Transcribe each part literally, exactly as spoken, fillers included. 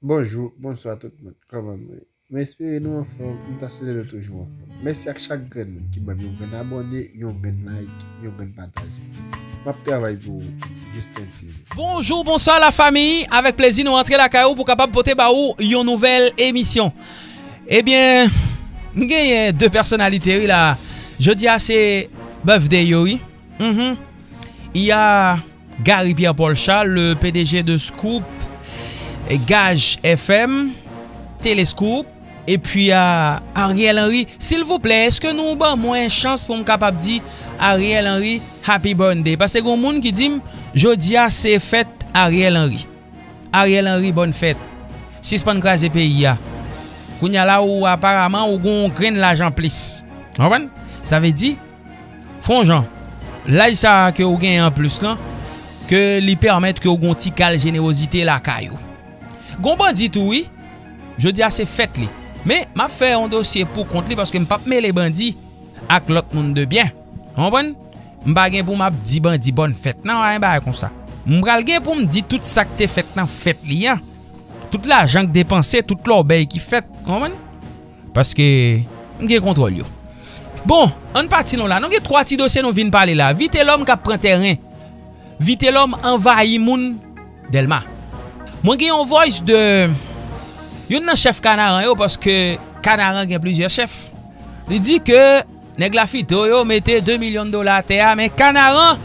Bonjou, bonswa tout moun. Kòman nou ye? M espere nou anfòm, m ta swete nou toujou anfòm. Mèsi ak chak grenn moun ki ban m yon grenn abòne, yon grenn like, yon grenn pataje. M ap travay pou ou, Justin T V. Bonjou, bonswa la fami. Avèk plezi nou rantre lakay ou pou kapab pote ba ou yon nouvèl emisyon. Ebyen, m genyen de pèsonalite wi la. Jodi a se birthday yo wi. Mhm. Il y a Gary Pierre Paul Charles, le P D G de Scoop, Gaj F M, Telescoop, epi a Ariel Henry. Silvouplè, èske nou ban mwen chans pou m kapab di Ariel Henry happy birthday? Paske gen moun ki di m, jodi a se fèt Ariel Henry. Ariel Henry, bòn fèt. Sispann kraze peyi a. Kounye a la, ou aparaman, ou gon grenn lajan plis. Konprann? Sa vle di, fè yon jan, laj sa a ke ou genyen an plis lan, ke li pèmèt ke ou gon ti kal jenerozite lakay ou. Gon bandi tou wi. Jodi a se fèt li. Men, m ap fè yon dosye pou kont li paske m p ap mele bandi ak lòt moun de byen. Ou konprann? M pa gen pou m ap di bandi bòn fèt nan, anyen bagay konsa. M pral gen pou m di tout sa k te fèt nan fèt li an. Tout lajan k depanse, tout lòbèy ki fèt, ou konprann? Paske m gen kontwòl yo. Bon, ann pati non la. Nou gen twa ti dosye nou vin pale la. Vitelòm k ap pran tèren. Vitelòm anvayi moun Dèlma. Mwen gen yon voice de youn nan chèf Kanaran yo, paske Kanaran gen plizyè chèf. Li di ke nèg Lafito yo mete de milyon dola atè a, men Kanaran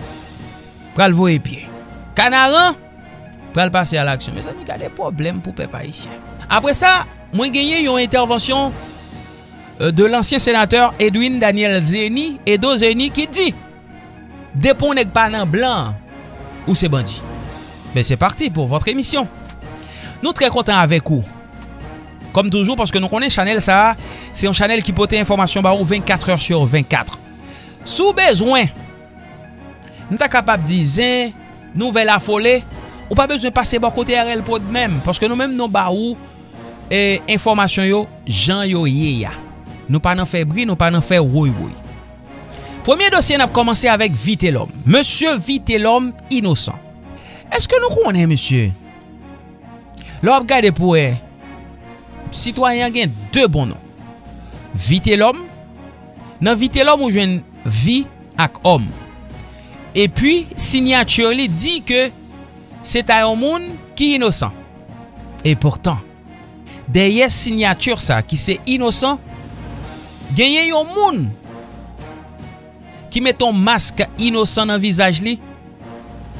pral voye pye. Kanaran pral pase a laksyon. Mezanmi, gade pwoblèm pou pèp ayisyen. Apre sa, mwen genyen yon entèvansyon, euh, de lansyen senatè Edwin Daniel Zeni, Edo Zeni, ki di, depi yon nèg pa nan blan, ou se bandi. Ben, c'est parti pour votre émission. Nou trè kontan avèk ou. Kòm toujou, paske nou konnen chanèl sa a, se yon chanèl ki pote enfòmasyon ba ou vennkat è sou vennkat. Si w bezwen, m ta kapab di zen, nouvèl afole, ou pa bezwen pase bò kote R L Prod menm, paske nou menm nou ba ou, e, enfòmasyon yo jan yo ye a. Nou pa nan fè bri, nou pa nan fè woy woy. Premye dosye n ap kòmanse avèk Vitelòm. Mesye Vitelòm inosan. Èske nou konnen, mesye? Lè w ap gade pou wè, sitwayen an gen de bon non. Vitelòm. Nan Vitelòm ou jwenn vi ak òm. Epi, sinyati li di ke se ta yon moun ki inosan. E poutan, dèyè sinyati sa ki se inosan, genyen yon moun ki mete yon mask inosan nan vizaj li,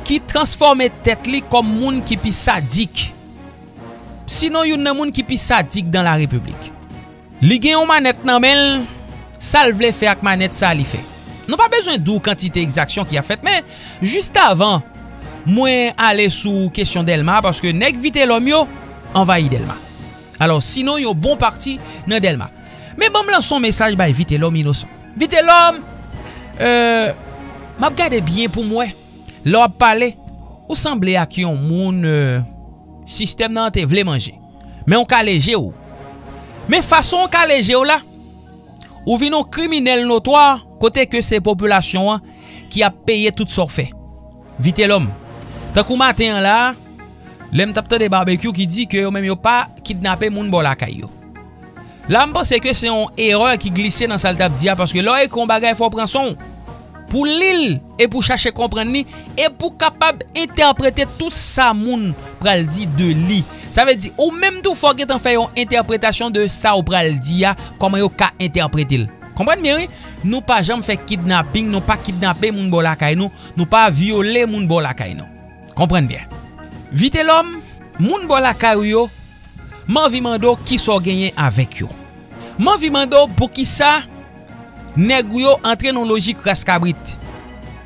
ki transfòme tèt li kòm moun ki pi sadik. Sinon, youn nan moun ki pi sadik dan la repiblik. Li gen yon manèt nan men l, sa l vle fè ak manèt sa li fè. Nou pa bezwen di w kantite egzaksyon ki ap fèt, men jis avan mwen ale sou kesyon Dèlma, paske nèg Vitelòm yo anvayi Dèlma. Alò, sinon yon bon pati nan Dèlma. Men ban m lanse yon mesaj bay Vitelòm inosan. Vitelòm, euh, m ap gade byen pou m wè. Lè w ap pale, ou sanble ak yon moun, euh, sistèm nan te vle manje. Men w kale je w. Men fason w kale je w la, ou vin yon kriminèl notwa kote ke se popilasyon an ki ap peye tout sa w fè. Vitelòm. Tankou maten an la, lè m t ap tande Babekyou ki di ke yo menm yo pa kidnape moun bò lakay yo. La, m panse ke se yon erè ki glise nan sa l t ap di a, paske lè w ekri yon bagay, fò w pran son w pou li l e pou chache konprann li e pou kapab entèprete tout sa moun pral di de li. Sa vle di, ou menm tou, fò w gentan fè yon entèpretasyon de sa w pral di a, kòman yo ka entèprete l. Konprann byen, wi. Nou pa janm fè kidnaping, nou pa kidnape moun bò lakay nou, nou pa vyole moun bò lakay nou. Konprann byen. Vitelòm, moun bò lakay ou yo, m anvi mande w kisa w genyen avèk yo. M anvi mande w poukisa nèg ou yo antre nan lojik ras kabrit.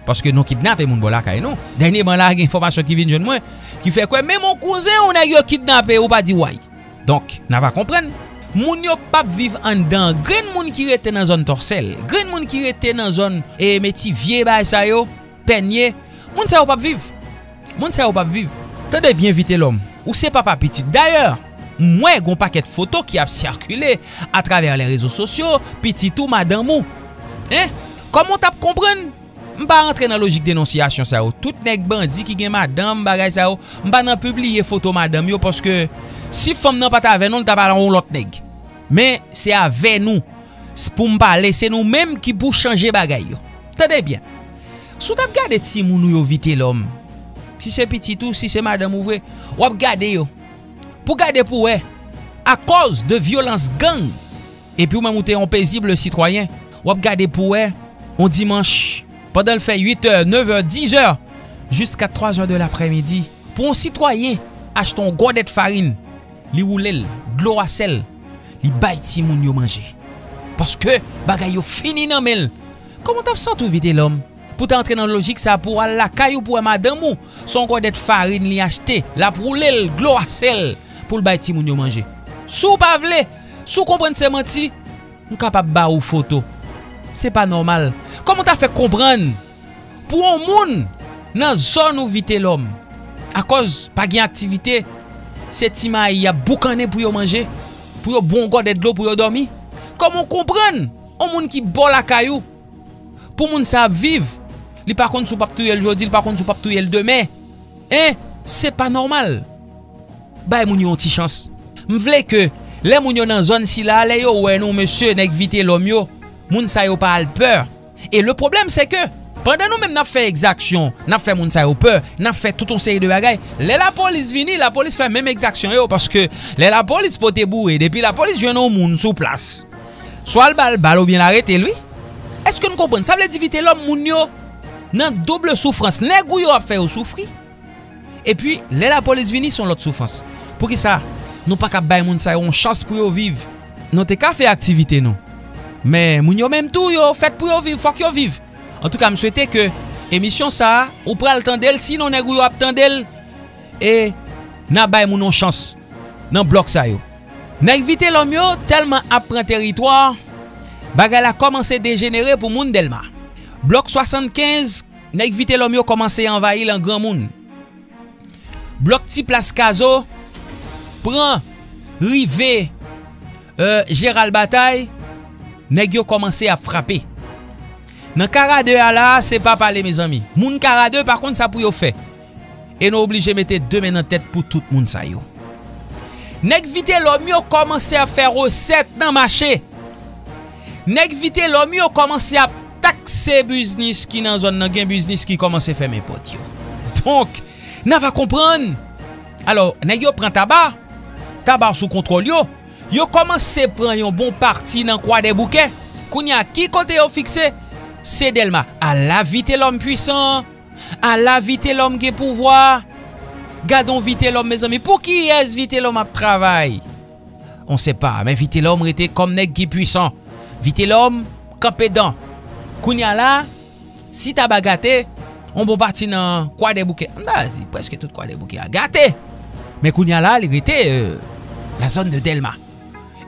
Paske nou kidnape moun bò lakay nou. Dènyèman la, gen enfòmasyon ki vin jwenn mwen, ki fè kwè menm yon kouzen ou nèg yo kidnape, ou pa di way. Donk, n a va konprann. Moun yo p ap viv anndan. Grenn moun ki rete nan zòn Tòsèl, grenn moun ki rete nan zòn, e, Metivye, bagay sa yo, Pènye, moun sa yo p ap viv. Moun sa yo p ap viv. Tande byen, Vitelòm, ou se papa pitit. Dayè, m wè gon pakèt foto ki ap sikile atravè lè rezo sosyo, pitit ou, madanm ou. Hein? Kòman w t ap konprann? M pa rantre nan lojik denonsiyasyon sa yo. Tout nèg bandi ki gen madanm, bagay sa yo, m pa nan pibliye foto madanm yo paske Si fanm nan pa t avè nou, l t ap al yon lòt nèg. Men, se avè nou, s- pou m pale, se nou menm ki pou chanje bagay yo. Tande byen. Si w t ap gade timoun ou yo Vitelòm, si se pitit ou, si se madanm ou vre, w ap gade yo. Pou gade pou wè, akòz de vyolans gang, epi ou menm ou te yon pezib sitwayen, w ap gade pou wè, yon dimanch, pandan l fè uit è, nèf è, diz è, jiska twa è de laprèmidi, pou yon sitwayen achte yon gòdèt farin, li woule l, dlo a sèl, li bay timoun yo manje. Paske bagay yo fini nan men l. Kòman w t ap santi w, Vitelòm? Pou w ta antre nan lojik sa, pou w al lakay ou, pou w wè madanm ou, se yon gòdèt farin li achte, l ap woule l, dlo a sèl, pou l bay timoun yo manje. Si w pa vle, si w konprann se manti, m kapab ba ou foto. Se pa nòmal. Kòman w ta fè konprann pou yon moun nan zòn ou Vitelòm, akòz pa gen aktivite, se ti mayi y ap boukannen pou yo manje, pou yo bwè yon gòdèt dlo, pou yo dòmi? Kòman w konprann yon moun ki bò lakay ou, pou moun sa ap viv, li pa konn si w p ap touye l jodi, li pa konn si w p ap touye l demen? En, se pa nòmal. Bay moun yo yon ti chans. M vle ke lè moun yo nan zòn sila, lè yo wè nou, mesye, nèg Vitelòm yo, moun sa yo pa al pè. E le pwoblèm, se ke pandan nou menm n ap fè egzaksyon, n ap fè moun sa yo pè, n ap fè tout yon seri de bagay, lè lapolis vini, lapolis fè menm egzaksyon yo, paske lè lapolis pote boure, depi lapolis jwenn yon moun sou plas, swa l ba l bal oubyen l arete l, wi. Èske n konprann? Sa vle di Vitelòm, moun yo nan doub soufrans. Nèg ou yo ap fè yo soufri. Epi, lè lapolis vini, se yon lòt soufrans. Poukisa nou pa ka bay moun sa yo yon chans pou yo viv? Nou te ka fè aktivite nou. Men, moun yo menm tou, yo fèt pou yo viv, fòk yo viv. Antouka, m swete ke emisyon sa a, ou pral tande l, sinon nèg ou yo ap tande l, e n a bay moun yon chans nan blòk sa yo. Nèg Vitelòm yo tèlman ap pran teritwa, bagay la kòmanse dejenere pou moun Dèlma. Blòk swasannkenz, nèg Vitelòm yo kòmanse anvayi l an granmoun. Blòk Ti Plas Kazo pran rive, euh, Jeral Batay, nèg yo kòmanse ap frape. Nan Kara de a la, se pa pale, mezanmi. Moun Kara de pa konn sa pou yo fè. E nou oblije mete de men nan tèt pou tout moun sa yo. Nèg Vitelòm yo kòmanse ap fè resèt nan mache. Nèg Vitelòm yo kòmanse ap takse biznis ki nan zòn nan. Gen biznis ki kòmanse fèmen pòt yo. Donk, n a va konprann. Alò, nèg yo pran Taba. Taba sou kontwòl yo. Yo kòmanse pran yon bon pati nan Kwadèboukè. Kounye a, ki kote yo fikse? Se Dèlma. Ala Vitelòm pwisan! Ala Vitelòm gen pouvwa! Gade yon Vitelòm, mezanmi. Pou kiyès Vitelòm ap travay? On sait pas, men Vitelòm rete kòm nèg ki pwisan. Vitelòm kanpe dan. Kounye a la, si Taba gate, yon bon pati nan Kwadèboukè, m ta di prèske tout Kwadèboukè a gate. Men kounye a la, li rete, euh, la zone de Dèlma.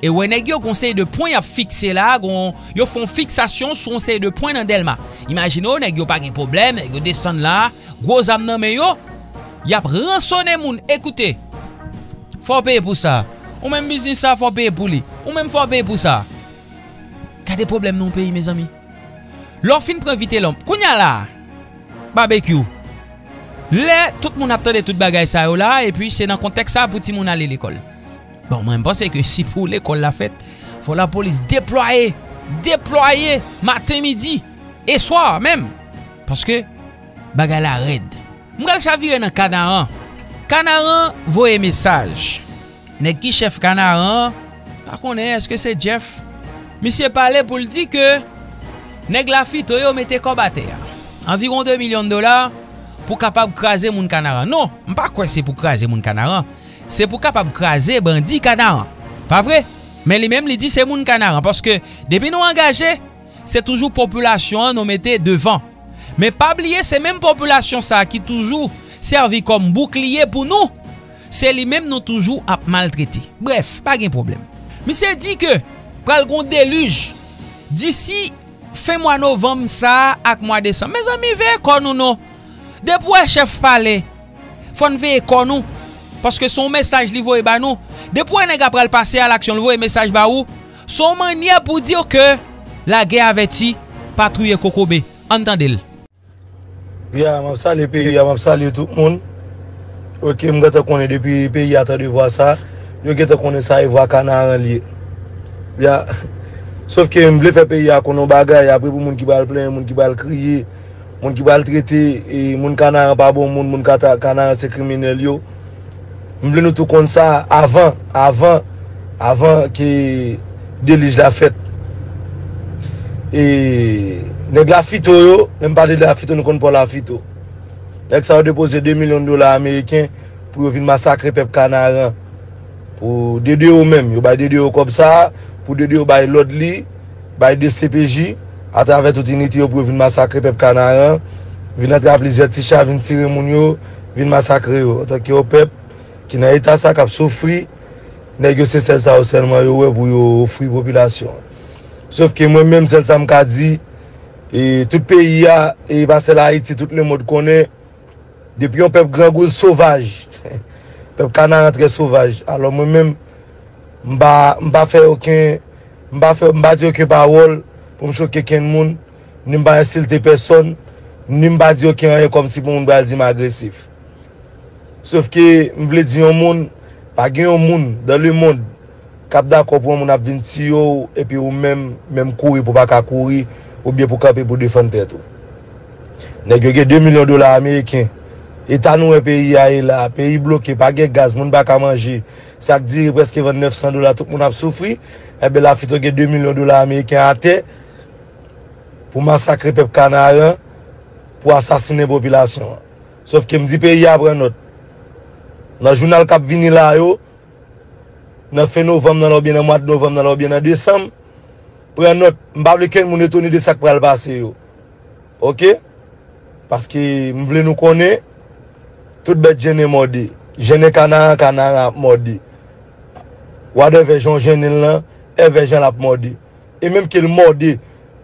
E wè nèg yo gon seri de pwen y ap fikse la, gon, yo fè yon fiksasyon sou yon seri de pwen nan Dèlma. Imajine w, nèg yo pa gen pwoblèm, nèg yo desann la, gwo zam nan men yo, y ap ransone moun. Ekoute, fò w peye pou sa. Ou menm biznis sa, fò w peye pou li. Ou menm fò w peye pou sa. Gade pwoblèm nan yon peyi, mezanmi. Lè w fin pran Vitelòm, kounye a la, Babekyou. Lè tout moun ap tande tout bagay sa yo la, epi se nan kontèks sa pou timoun ale lekòl. Bon, mwen, m panse ke si pou lekòl la fèt, fò lapolis deplwaye, deplwaye maten, midi, e swa menm. Paske bagay la rèd. M pral chavire nan Kanaran. Kanaran voye mesaj. Nèg ki chèf Kanaran an, pa konnen èske se Jeff. Misye pale pou l di ke nèg Lafito yo mete kòb atè a. Anviwon de milyon dola pou kapab kraze moun Kanaran. Non, m pa kwè se pou kraze moun Kanaran. Se pou kapab kraze bandi Kanaran. Pa vre? Men li menm, li di se moun Kanaran. Paske depi nou angaje, se toujou popilasyon an nou mete devan. Men pa bliye, se menm popilasyon sa a ki toujou sèvi kòm boukliye pou nou, se li menm nou toujou ap maltrete. Brèf, pa gen pwoblèm. Misye di ke pral gon delij disi fen mwa novanm sa a ak mwa desanm. Mezanmi, veye kò nou non. Depi w wè chèf pale, fò n veye kò nou. Paske se yon mesaj li voye ba nou. Depi w wè nèg la pral pase a laksyon, li voye mesaj ba ou. Se yon mannyè pou di w ke lagè avèti, pa touye kokobe. Ann tande l. Ya, m ap salye peyi a, m ap salye tout moun. Oke, m gentan konnen depi peyi a tande vwa sa. Yo gentan konnen sa e vwa Kanaran li ye. Ya. Sof ke m vle fè peyi a konnen yon bagay, apre pou moun ki pral plenyen, moun ki pral kriye, moun ki pral trete, e, moun Kanaran pa bon moun, moun Kata-, Kanaran se kriminèl yo. M vle nou tou konn sa avan, avan, avan ke delij la fèt. E nèg Lafito yo, lè m pale de Lafito, nou konn Pò Lafito. Nèg sa yo depoze de milyon dola ameriken pou yo vin masakre pèp Kanaran. Pou D D O menm, yo bay D D O kòb sa a, pou D D O bay lòd li, bay D C P J, atravè tout inite yo pou yo vin masakre pèp Kanaran, vin antre a plizyè ti cha, vin tire moun yo, vin masakre yo. Antanke yon pèp ki nan eta sa, k ap soufri, nèg yo se sèl sa yo sèlman yo wè pou yo ofri popilasyon an. Sof ke mwen menm, sèl sa m ka di, e tout peyi a, e pa sèl Ayiti, tout lemonn konnen, depi yon pèp grangou, l sovaj. Pèp Kanaran trè sovaj. Alò mwen menm, m pa, m pa fè okenn, m pa fè, m pa di okenn pawòl pou m choke kenn moun, ni m pa ensilte pèsòn, ni m pa di okenn anyen kòmsi pou moun pral di m agresif. Sof ke m vle di yon moun, pa gen yon moun dans le monde k ap dakò pou yon moun ap vin tiye w, epi ou menm, menm kouri pou w pa ka kouri, oubyen pou w kanpe pou defann tèt ou. Nèg yo gen de milyon dola ameriken. Eta nou wè peyi a ye la, peyi bloke, pa gen gaz, moun pa ka manje. Sak diri prèske vann nèf san dola, tout moun ap soufri. Enben, Lafito gen de milyon dola ameriken atè pou masakre pèp Kanaran, pou asasinen popilasyon an. Sof ke m di peyi a pran nòt. Nan jounal k ap vini la yo, nan fen novanm nan la oubyen nan mwa novanm nan la oubyen nan desanm, pran nòt. M pa vle kenn moun etone de sa k pral pase yo. Oke? Paske m vle nou konnen, tout bèt jennen mòde. Jennen Kanaran, Kanaran ap mòde. Whatever jan w jennen l lan, èvè jan l ap mòde. E menm ke l mòde,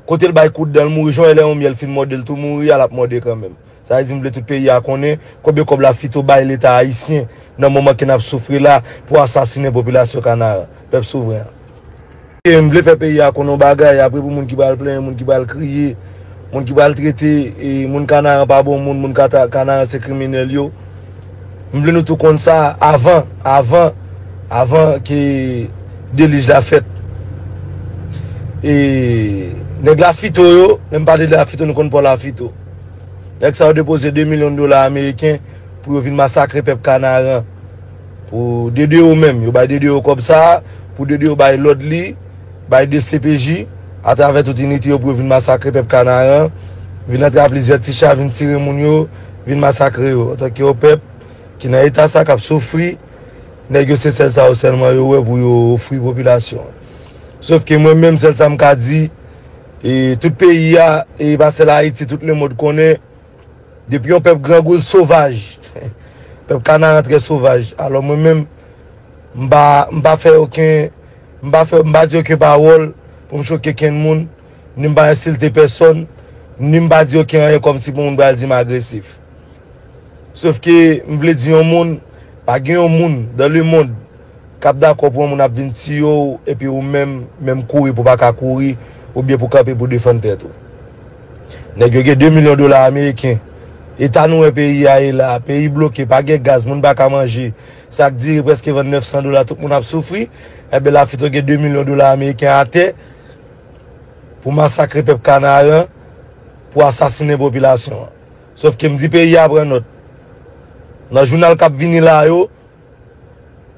kote l bay kout dan l mouri, jan w wè lè yon myèl fin mòde l tou mouri a, l ap mòde kanmenm. Sa vle di m vle tout peyi a konnen konbyen kòb Lafito bay Leta ayisyen nan moman ke n ap soufri la pou asasinen popilasyon Kanaran, pèp souvren an. E m vle fè peyi a konnen yon bagay, apre pou moun ki pral plenyen, moun ki pral kriye, moun ki pral trete, e, moun Kanaran pa bon moun, moun Kata-, Kanaran se kriminèl yo. M vle nou tou konn sa avan, avan, avan ke delij la fèt. E nèg Lafito yo, lè m pale de Lafito, nou konn Pò Lafito. Nèg sa yo depoze de milyon dola ameriken pou yo vin masakre pèp Kanaran. Pou D D O menm, yo bay D D O kòb sa a, pou D D O bay lòd li, bay D C P J, atravè tout inite yo pou yo vin masakre pèp Kanaran, vin antre a plizyè ti cha, vin tire moun yo, vin masakre yo. Antanke yon pèp ki nan eta sa, k ap soufri, nèg yo se sèl sa yo sèlman yo wè pou yo ofri popilasyon an. Sof ke mwen menm, sèl sa m ka di, e tout peyi a, e pa sèl Ayiti, tout lemonn konnen, depi yon pèp grangou, l sovaj. Pèp Kanaran trè sovaj. Alò mwen menm, m pa, m pa fè okenn, m pa fè, m pa di okenn pawòl pou m choke kenn moun, ni m pa ensilte pèsòn, ni m pa di okenn anyen kòmsi pou moun pral di m agresif. Sof ke m vle di yon moun, pa gen yon moun dans le monde k ap dakò pou yon moun ap vin tiye w, epi ou menm, menm kouri pou w pa ka kouri, oubyen pou kanpe pou defann tèt ou. Nèg yo gen de milyon dola ameriken. Eta nou wè peyi a ye la, peyi bloke, pa gen gaz, moun pa ka manje. Sak diri prèske vann nèf san dola, tout moun ap soufri. Enben, Lafito gen de milyon dola ameriken atè pou masakre pèp Kanaran, pou asasinen popilasyon an. Sof ke m di peyi a pran nòt. Nan jounal k ap vini la yo,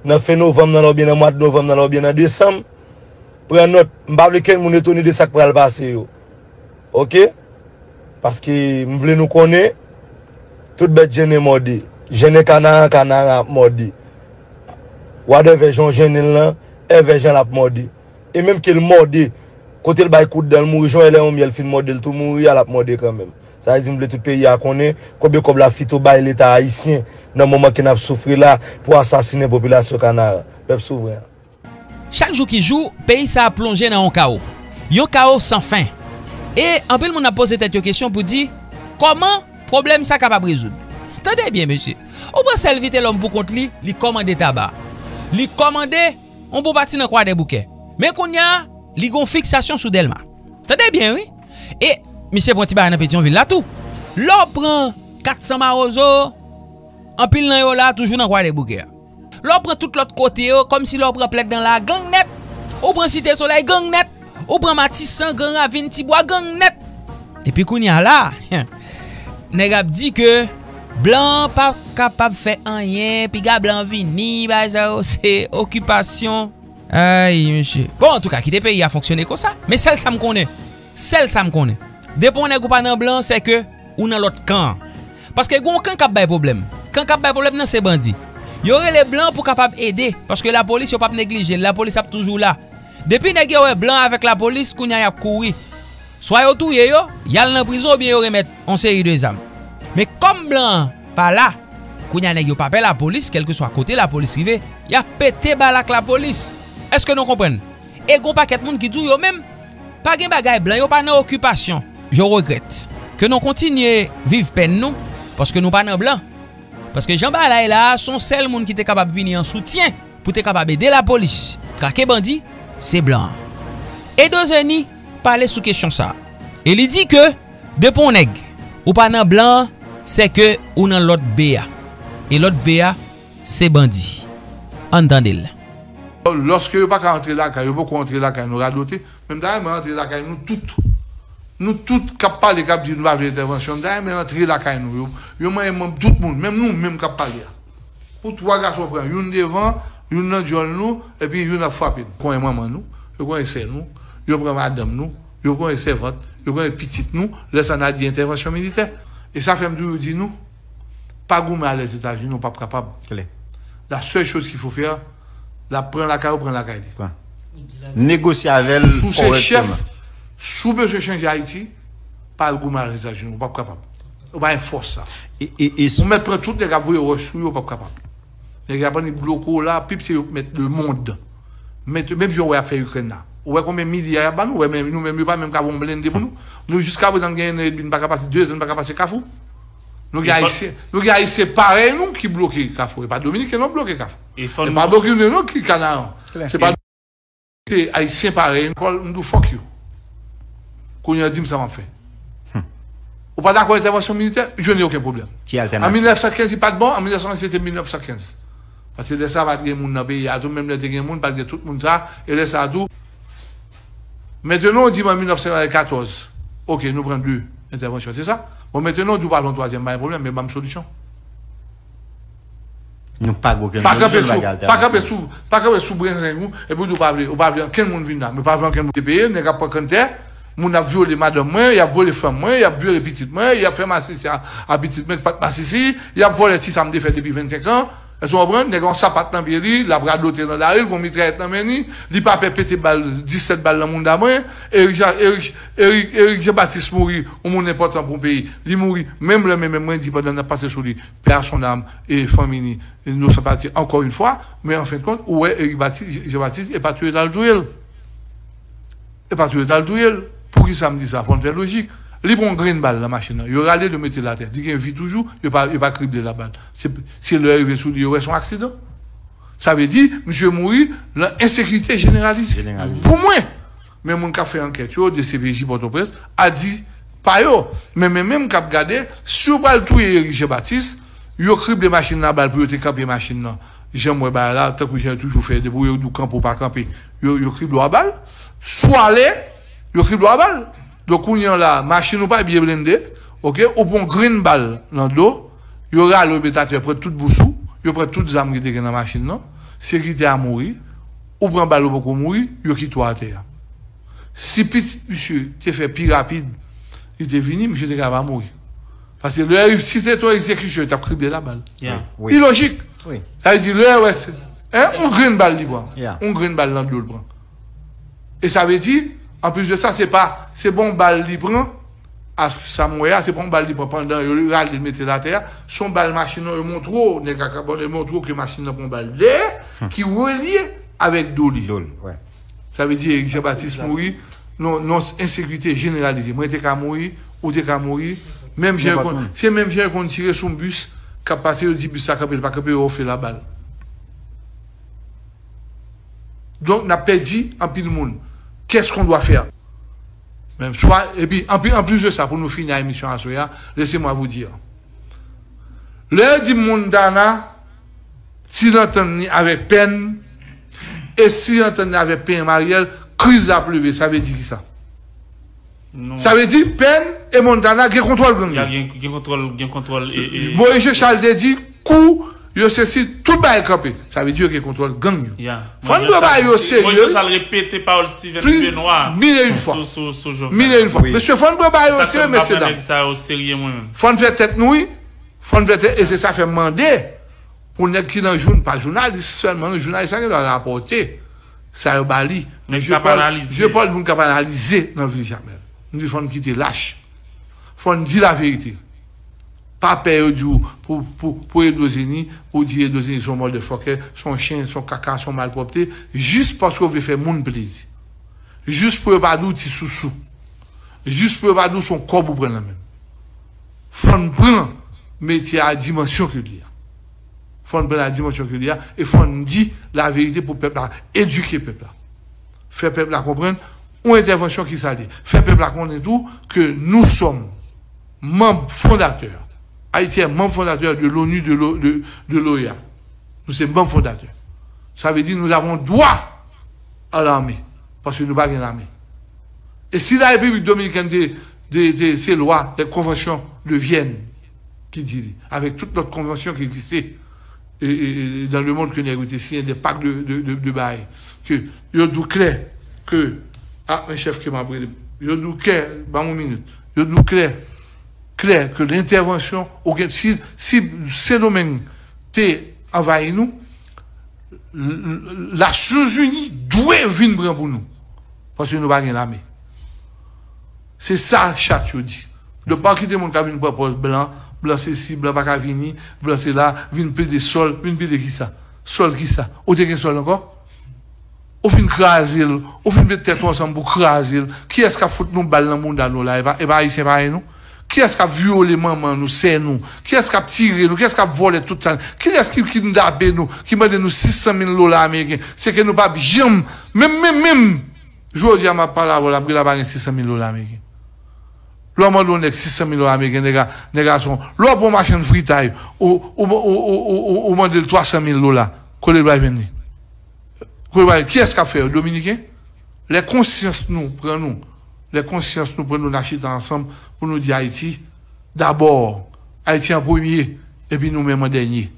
nan fen novanm nan la oubyen nan mwa novanm nan la oubyen nan desanm, pran nòt. M pa vle kenn moun etone de sa k pral pase yo. Oke? Paske m vle nou konnen, tout bèt jennen mòde. Jennen Kanaran, Kanaran ap mòde. Whatever jan w jennen l lan, èvè jan l ap mòde. E menm ke l mòde, kote l bay kout dan l mouri, jan w wè lè yon myèl fin mòde l tou mouri a, l ap mòde kanmenm. Sa vle di m vle tout peyi a konnen konbyen kòb Lafito bay Leta ayisyen nan moman ke n ap soufri la pou asasinen popilasyon Kanaran, pèp souvren an. Chak jou ki jou, peyi sa a plonje nan yon kawo. Yon kawo san fen. E anpil moun ap poze tèt yo kesyon pou di, kòman pwoblèm sa kapab rezoud? Tande byen, mesye. Ou pran sèl Vitelòm pou kont li, li kòmande Taba. Li kòmande yon bon pati nan Kwadèboukè. Men kounye a, li gon fiksasyon sou Dèlma. Tande byen, wi. E misye pran ti bagay nan Petyonvil la tou. Lè w pran kat san Mawozo, anpil nan yo la toujou nan Kwadèboukè a. Lè w pran tout lòt kote yo, kòmsi lè w pran Plèdnan la, gang nèt. Ou pran Site Solèy, gang nèt. Ou pran Matisan, Gran Ravin, Tibwa, gang nèt. Epi kounye a la, nèg ap di ke blan pa kapab fè anyen, piga blan vini, bagay sa yo, se okipasyon. Ay, mesye. Bon, antouka, kite peyi a fonksyone konsa. Men sèl sa m konnen. Sèl sa m konnen. Depi yon nèg ou pa nan blan, se ke ou nan lòt kan an. Paske gen yon kan k ap bay pwoblèm. Kan k ap bay pwoblèm nan, se bandi. Yo rele blan pou kapab ede, paske lapolis, yo p ap neglije l. Lapolis ap toujou la. Depi nèg yo wè blan avèk lapolis, kounye a y ap kouri. Swa yo touye yo, y al nan prizon, oubyen yo remèt yon seri de zam. Men kòm blan an pa la, kounye a nèg yo pa pè lapolis, kèlkeswa kote lapolis rive, y ap pete bal ak lapolis. Èske nou konprann? E gon pakèt moun ki di w yo menm, pa gen bagay, blan yo pa nan okipasyon. Je regrette. Ke nou kontinye viv pèn nou, paske nou pa nan blan. Paske jan bagay la ye la a, se yon sèl moun ki te kapab vini an soutyen pou te kapab ede lapolis trake bandi, se blan an. Edo Zeni pale sou kesyon sa a. E li di ke depi yon nèg ou pa nan blan an, se ke ou nan lòt be a. E lòt be a, se bandi. Ann tande l. Lòske yo pa ka antre lakay, yo poko antre lakay nou radote, men m ta renmen antre lakay nou tout. Nou tout k ap pale, k ap di nou pa vle entèvansyon, m ta renmen antre lakay nou. Yo, yo manyen manm tout moun, menm nou menm k ap pale a. Pou twa gason pran, youn devan, youn nan dyòl nou, epi youn ap frape nou. Konyen manman nou, yo konyen sè nou, yo pran madanm nou, yo konyen sèvant, yo konyen pitit nou, lè sa n a di entèvansyon militè. E sa fè m toujou di nou, pa goumen a Lèzetazini, ou p ap kapab. Klè. La seule chose qu'il faut faire, l ap pran lakay ou, pran lakay li. Pran. Negosye avè l kòrèkteman. Si w se chèf, si w bezwen chanje Ayiti, pa al goumen a Lèzetazini, ou p ap kapab. Ou pa gen fòs sa. E, e, e, ou mèt pran tout nèg ap voye wòch sou yo, ou p ap kapab. Nèg yo ap annik bloke w la, pi piti yo mèt lemonn. Mèt, menm jan w wè y ap fè Ikrèn la. Ou wè konbyen milya y ap ba nou? Ou wè menm, nou menm, yo pa menm ka voye yon blende pou nou. Nou, jiskaprezan, n gen en an edmi, n pa ka pase, de zan, n pa ka pase Kafou. Nou gen Ayisyen, nou gen Ayisyen parèy nou ki bloke Kafou. E pa Dominiken non bloke Kafou. E pa Dominiken non ki Kanaran. Se pa Ayisyen parèy nou. Kòl, m di w fuck you. Kounye a di m sa m ap fè. Ou pa dakò entèvansyon militè, je n'ai aucun problème. Ki altènativ? An mil nèf san kenz, li pa t bon, an mil nèf san kenz, se te mil nèf san kenz. Paske lè sa a pa t gen moun nan peyi a tou, menm lè te gen moun, pa t gen tout moun sa, e lè sa a tou. Mentenan, ou di m an mil nèf san katòz, oke, nou pran de entèvansyon, se sa? Bon, mentenan, ou di w pa vle yon twazyèm, pa gen pwoblèm, men ban m solisyon. Nou pa gen okenn solisyon, nou pa gen altènativ. Pa kanpe sou, pa kanpe sou brenzeng ou, epi w di w pa vle, ou pa vle ankenn moun vin la. Nou pa vle ankenn moun te peye, nèg ap pran kanntè, moun ap vyole madanm mwen, y ap vyole fanm mwen, y ap vyole pitit mwen, y ap fè masisi a, a pitit mwen ki pa t masisi, y ap vòlè ti sa m te fè depi vennsenk an. Èske w konprann? Nèg an sapat nan pye li, l ap radote nan lari, l gon mitrayèt nan men li, li pa pè pete bal, disèt bal nan mounda mwen. Erik, Erik, Erik, Erik Jean Baptiste mouri, yon moun enpòtan pou yon peyi. Li mouri, menm lè, men, men mwen di pandan n ap pase sou li, paix à son âme, e fanmi li, nou senpati ankò yon fwa, men an fen de kont, ou wè Erik Baptiste, Jean Baptiste, e pa touye l al touye l. E pa touye l al touye l. Poukisa m di sa? Fò n fè lojik. Li pran yon grenn bal nan machin nan. Yo rale l, yo mete l atè. Li gen vi toujou, yo pa, yo pa krible l a bal. Se, se lè yo rive sou li, yo wè se yon aksidan. Sa vle di, misye mouri nan ensekirite jeneralize. Jeneralize. Pou mwen, men moun k ap fè ankèt yo, D C P J Pòtoprens, a di pa yo. Men, men menm k ap gade, si yo pral touye Erik Jean Baptiste, yo krible machin nan a bal pou yo te kanpe machin nan. Jan m wè bagay la, tankou jan yo toujou fè, depi yo di w kanpe, ou pa kanpe, yo, yo krible w a bal. Si w ale, yo krible w a bal. Donk, kounye a la, machin ou pa byen blende, oke, ou pran yon grenn bal nan do, yo rale w met atè, pran tout bous ou, yo pran tout zam ki te gen nan machin nan, sekirite a mouri, ou pran bal ou poko mouri, yo kite w atè a. Si pitit misye te fè pi rapid, li te vini, misye te ka pa mouri. Paske lè, si se te yon egzekisyon, yo t ap krible l a bal. Yeah. Wi. Li lojik. Wi. Sa vle di, lè, wè, se, en, yon grenn bal li pran. Yeah. Yon grenn bal nan do l pran. E sa vle di, anplis de sa, se pa, se pa yon bal li pran, a sa m wè a, se pa yon bal li pran pandan yo rale l mete l atè a, se yon bal machin nan, yo montre w, nèg a kabòn, yo montre w ke machin nan pran yon bal dèyè, ki relye avèk do li. Do l, wè. Sa vle di, Erik Jean Baptiste mouri, non, non, ensekirite jeneralize. Mwen te ka mouri, ou te ka mouri, menm jan yo konn, se menm jan yo konn tire sou yon bis k ap pase, yo di bis sa kanpe, li pa kanpe, yo ofle l a bal. Donk, n ap pèdi anpil moun. Qu'est-ce qu'on doit faire? Menm swa, epi, anpi, anplis de sa, pou nou fini a emisyon aswè a, laissez-moi vous dire. Lè yo di Montana, Si l antann li avèk Pèn, e si l antann li avèk P M Ariel, kriz la ap leve. Sa vle di kisa? Sa vle di Pèn e Montana gen kontwòl gang yo. Gen kontwòl, gen kontwòl. Moïse Charles te di, kou yo sesi, tout bagay kanpe. Sa vle di yo gen kontwòl gang yo. Fò n pran bagay yo serye. Moïse Charles repete pawòl Steven Benoît mil e yon fwa. Mil e yon fwa. Mesye, fò n pran bagay yo serye, mesye dam. Fò n fè tèt nou, wi. Fò n fè tèt, e se sa fè m mande pou nèg ki nan joun, pa jounalis sèlman, non, jounalis la gen dwa rapòte sa yo ba li. Men Jepòl, Jepòl moun k ap analize nan vil Jamèl. M di fò n kite lach. Fò n di laverite. Pa pè yo di w pou, pou, pou Edozeni, ou di Edozeni se yon motherfucker, se yon chen, se yon kaka, se yon malpwòpte, jis paske w vle fè moun plezi. Jis pou yo pa di w ti sousou. Jis pou yo pa di w se yon kòb ou pran nan men l. Fò n pran metye a dimansyon ke li ye. Fò n pran l a dimansyon ke li ye, e fò n di laverite pou pèp la, edike pèp la. Fè pèp la konprann yon entèvansyon ki sa li ye. Fè pèp la konnen tou ke nous sommes membres fondateurs. Haïti est membre fondateur de l'ONU, de l'O-, de, de l'OEA. Nou se manm fondatè. Sa vle di nous avons droit à l'armée, paske nou pa gen lame. E si la Repiblik Dominikèn te, te, te, se lwa, les conventions de Vienne ki di li, avèk tout lòt konvansyon ki egziste, e, e, e, dans le monde ke nèg yo te siyen, des pactes de, de, de, de bagay, ke yo di w klè ke, a, men chèf ke m ap rele, yo di w klè, ban m yon minit, yo di w klè, klè ke lentèvansyon, okenn, si, si Sendomeng te anvayi nou, l-, l-, Nasyonzini dwe vin pran pou nou. Paske nou pa gen lame. Se sa chat yo di. Donk, pa kite moun ka vin pran pòz blan, blan se si, blan pa ka vini, blan se la, vin plede sòl, vin plede kisa? Sòl kisa? Ou te gen sòl ankò? Ou fin kraze l, ou fin met tèt ou ansanm pou kraze l. Kiyès k ap fout nou bal nan mounda nou la? E pa, e pa Ayisyen parèy nou? Kiyès k ap vyole manman nou, sè nou? Kiyès k ap tire nou? Kiyès k ap vòlè tout sa? Kiyès ki kidnape nou, ki mande nou sis san mil dola ameriken? Se ke nou p ap janm, menm, menm, menm, jodi a m ap pale avè w la, m gentan pa gen sis san mil dola ameriken. Lè w mande yon nèg sis san mil dola ameriken, nèg la, nèg la se yon, lè w pran yon machann fritay, ou, ou, ou mande l twa san mil dola, kote l pral jwenn li? Kote l pral, kiyès k ap fè yo? Dominiken? Lè konsyans nou pran nou, lè konsyans nou pran nou, n a chita ansanm pou nou di Ayiti, dabò, Ayiti an premye, epi nou menm an dènye.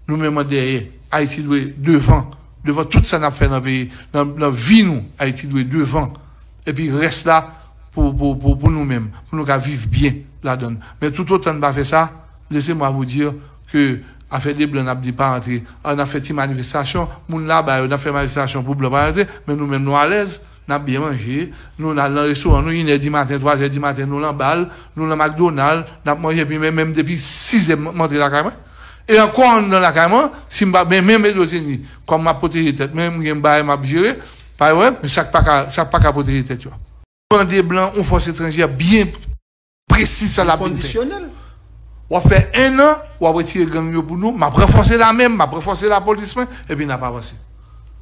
Nou menm an dèyè. Ayiti dwe devan, devan tout sa n ap fè nan peyi, nan, nan vi nou, Ayiti dwe devan. Epi rès la pou, pou, pou, pou nou menm, pou nou ka viv byen ladan l. Men toutotan n pa fè sa, laissez-moi vous dire que afè de blan n ap di pa antre, an n ap fè ti manifestasyon, moun laba yo, n ap fè manifestasyon pou blan pa antre, men nou menm nou alèz, n ap byen manje, nou n al nan restoran, nou inè di maten, twazè di maten, nou nan bal, nou nan McDonald, n ap manje, epi men menm depi sizè m, m antre lakay mwen. E ankò anndan lakay mwen, si m pa, men menm Edozeni, kòm m ap pwoteje tèt mwen, m gen bagay m ap jere, pa wè, men sa k pa ka, sa k pa ka pwoteje tèt yo. Mande blan, yon fòs etranjè byen presi sa l ap vin fè. Kondisyonèl. W ap fè en an, w ap retire gang yo pou nou, m ap ranfòse lame m, m ap ranfòse lapolis mwen, epi n ap avanse.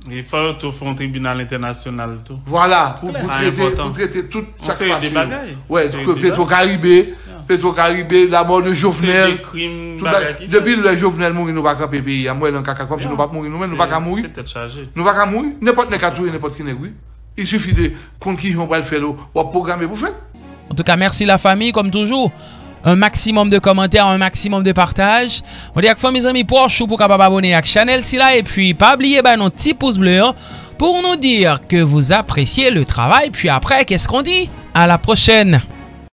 E fò yo tou fè yon tribinal entènasyonal tou. Vwala, pou, pou trete, pou trete tout sa k pase yo. Wè, ke Petro Caribe, Petro Caribe, la mort de Jovenel. Depi lè Jovenel mouri, nou pa kanpe peyi a. M wè nan kaka, kòmsi nou p ap mouri, nou menm, nou pa ka mouri. Nou pa ka mouri. Nenpòt nèg ka touye nenpòt ki nèg, wi. Il suffit de konn kijan w pral fè l, w ap pwograme pou fè l. Antouka, mèsi lafanmi, kòm toujou. Un maximum de kòmantè, un maximum de pataj. Mande ak fanmi, zanmi, pwòch ou pou kapab abòne ak chanèl sila. Epi, pa bliye bay nou ti pous ble an pour nous dire que vous appréciez le travail. Puis après, qu'est-ce qu'on dit? À la prochaine.